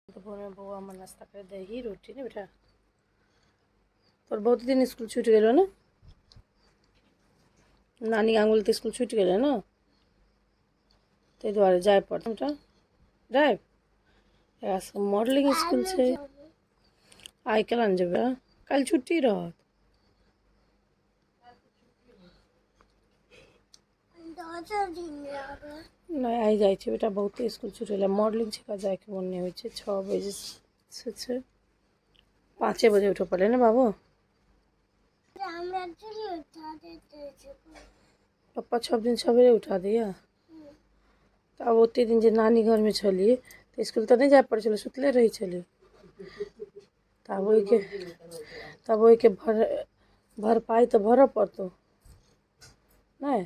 भोरमे बौआ हमर नाश्ता करे दही रोटी ने बेटा। तोर बहुत दिन स्कूल छूटि गेलो ने, नानी गाम गेल तऽ स्कूल छूटि गेलै ने, ताहि दुआरे जाय पड़त बेटा। जायब एकरा सबके मॉडलिंग स्कूल छै। आइ केना ने जेबै, काल्हि छुट्टी रहत। नहि आइ जाइ छै बेटा, बहुते स्कूल छुटि गेलै। मॉडलिंग छै, जायके मोन नहि होइ छै। 6 बजे से छै, 5 बजे उठऽ पड़लै ने बाबू। पप्पा 6 दिन सवेरे उठा दैया। तऽ आब ओते दिन जे नानी घरमे छलियै तऽ स्कूल तऽ नहि जाय पड़ै छलै, सुतले रहै छलियै। तऽ आब ओहिके तब ओहिके भर भरपाइ तऽ भरऽ पड़तौ नहि,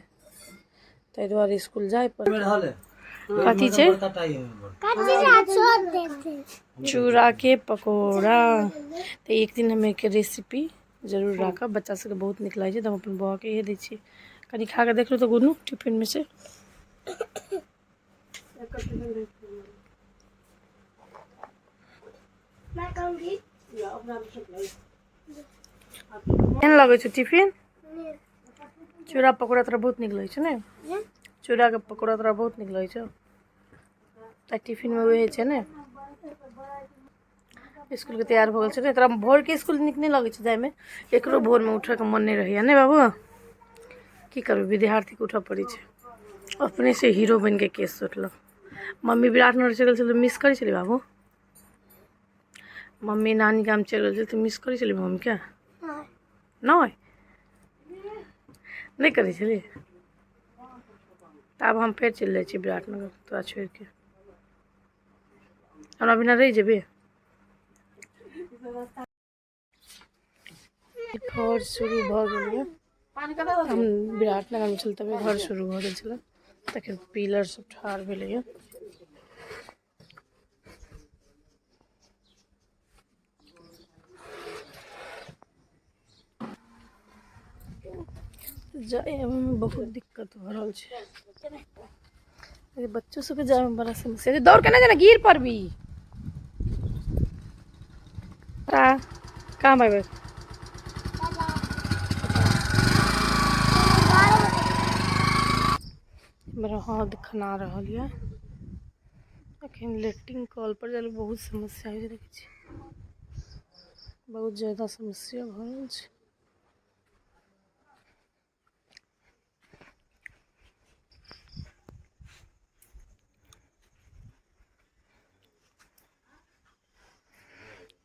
ताहि दुआरे स्कूल जाय पड़तौ। कथी छै? चूड़ा के पकौड़ा। तऽ एक दिन हम एकर रेसिपी जरूर राखब, बच्चा सबके बहुत नीक लागै छै। तऽ हम अपन बौआके इहे दै छियै, कनि खा कऽ देखलहुँ तऽ गुनू टिफिनमे से। केहन लगै छै टिफिन? चूड़ा पकौड़ा तोरा बहुत नीक लगै छै ने? चूड़ाके पकौड़ा तोरा बहुत नीक लगै छौ। तऽ टिफिनमे वएह छै ने। स्कूलके तैयार भऽ गेल छै ने। तोरा भोरके स्कूल नीक नहि लगै छै जायमे? एकरो भोरमे उठयके मन नहि रहैया ने बाबू। की करबै, विद्यार्थीके उठऽ पड़ै छै। अपने से हीरो बनिके केस सोटलक। मम्मी विराटनगर चलि गेल छलै, मिस करै छलै बाबू? मम्मी नानी गाम चलि गेल छलै तऽ मिस करै छलै मम्मीके? नहि, नहि करै छलै। तऽ आब हम फेर चलि जाइ छी विराटनगर तोरा छोड़िके। हमरा बिना रहि जेबे? घर शुरू भऽ गेल यऽ। हम विराटनगरमे छल तभी घर शुरू भऽ गेल छलै। तखन पिलर सब ठाढ़ भेलैए। जाय आबैमे बहुत दिक्कत भऽ रहल छै। बच्चो सबके जायमे बड़ा समस्या छै। दौड़ केना जेना गिर पड़बी। कहाँ बाय बाय। हमरा हाथ खना रहल यऽ। अखन लेट्रिन कल पर जाय बहुत समस्या होइ छै, देखै छी बहुत ज्यादा समस्या भऽ रहल छै।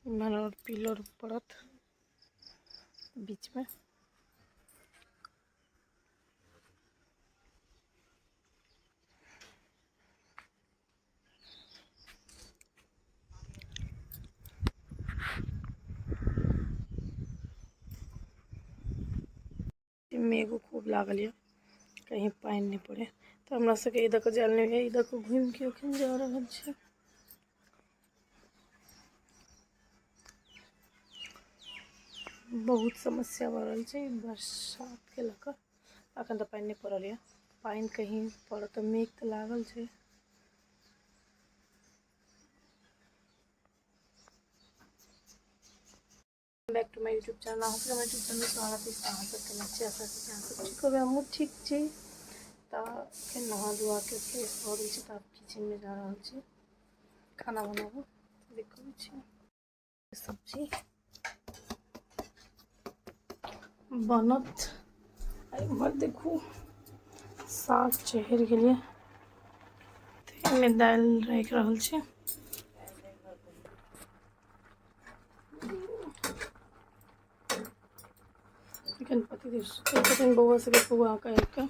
इम्हर आओर पिलर पड़त बीचमे। मेघो खूब लागल यऽ, कहीं पानि नहि पड़े। तऽ हमरा सबके ई दऽ कऽ जायल नहि होइए, ई दऽ कऽ घुमिके अखन जा रहल छी। बहुत समस्या भऽ रहल छै बरसातके लऽ कऽ। अखन तऽ पानि नहि पड़ल यऽ, पानि कहीं पड़त तऽ मेघ तऽ लागल छै। Back to my YouTube channel. अहाँके हमर यूट्यूब चैनल स्वागत अछि। अहाँ सब केना छी? आशा करै छी अहाँ सब ठीक होबै, हमहूँ ठीक छी। तऽ फेर नहा धोआ के फ्रेश भऽ गेल छी, तऽ आब किचनमे जा रहल छी खाना बनाबऽ। देखै छी सब्जी बनत। एम्हर देखू साग चढ़ि गेलै, एहिमे दालि राखि रहल छी। एखन पतिदेव सुतल छथिन, बौआ सबके खुआ कऽ आबि कऽ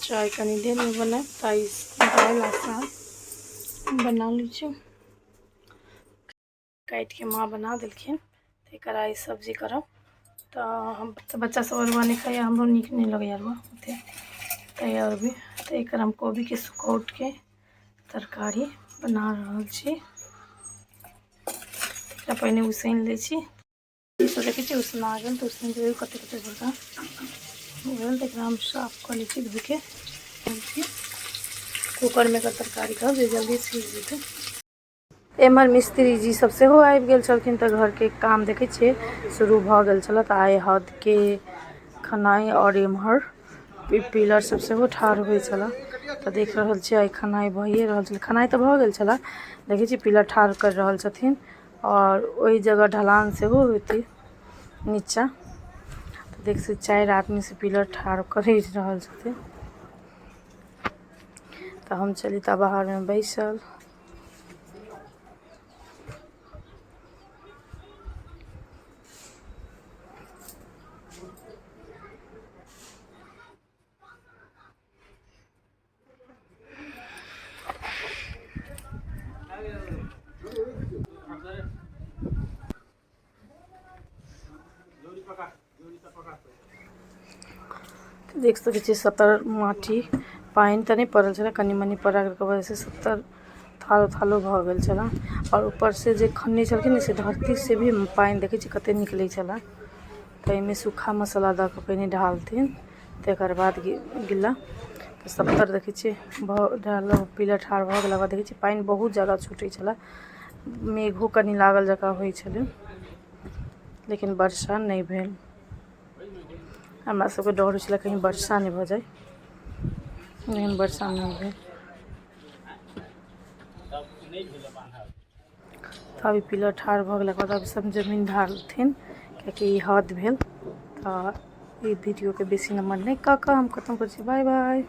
चाय कनि देरमे बनायब। तऽ दालि आ साग बना लै छी। काटिके माँ बना देलखिन, तऽ एकर आइ सब्जी करब। तऽ हम तऽ बच्चा सब अरुआ नहि खाइए, हमरो नीक नहि लगैए अरुआ ओते, तऽ आओर भी तऽ एकर हम कोबीके सुखौटके तरकारी बना रहल छी। एकरा पहिने उसैन लै छी। ई सब देखै छी उसना गेल, तऽ उसैन देबै। कते कते बड़का भेल तऽ एकरा हम साफ कऽ लै छी धोके। कूकरमे एकर तरकारी कहब जे जल्दी सीझ जेतै। एम्हर मिस्त्री जी सब सेहो आबि गेल छलखिन, तऽ घरके काम देखै छियै शुरू भऽ गेल छलै। तऽ आइ हदके खनाइ आओर एम्हर पिलर सब सेहो ठाढ़ होइ छलै। तऽ देख रहल छियै आइ खनाइ भइए रहल छलै। खनाइ तऽ भऽ गेल छलै, देखै छी पिलर ठाढ़ करि रहल छथिन आओर ओहि जगह ढलान सेहो होतै नीचा। तऽ देख सकै 4 आदमी से पिलर ठाढ़ करि रहल छथिन। तऽ हम चली तऽ बाहरमे बैसल। देख सकै छियै 70 माटी, पानि तऽ नहि पड़ल छलै, कनि मनि पड़लाके वजहसँ 70 थालो थालो भऽ गेल छलै। आओर ऊपरसँ जे खनने छलखिन से धरतीसँ भी पानि देखै छियै कते निकलै छलै। तऽ एहिमे सूखा मसाला दऽ कऽ पहिने ढालथिन, तकर बाद गिला। तऽ 70 देखै छियै भऽ ढाल पिलर ठाढ़ भऽ गेला बाद देखै छियै पानि बहुत ज्यादा छूटै छलै। मेघो कनि लागल जकाँ होइ छलै, लेकिन वर्षा नहि भेल। हमरा सबके डर होइ छलै कहीं वर्षा नहि भऽ जाय, लेकिन वर्षा नहि भेल। तऽ अभी पिलर ठाढ़ भऽ गेलाके बाद अभी सब जमीन ढालथिन, कियाकि ई हद भेल। तऽ ई वीडियोके बेसी नम्बर नहि कऽ कऽ हम खतम करै छी। Bye bye.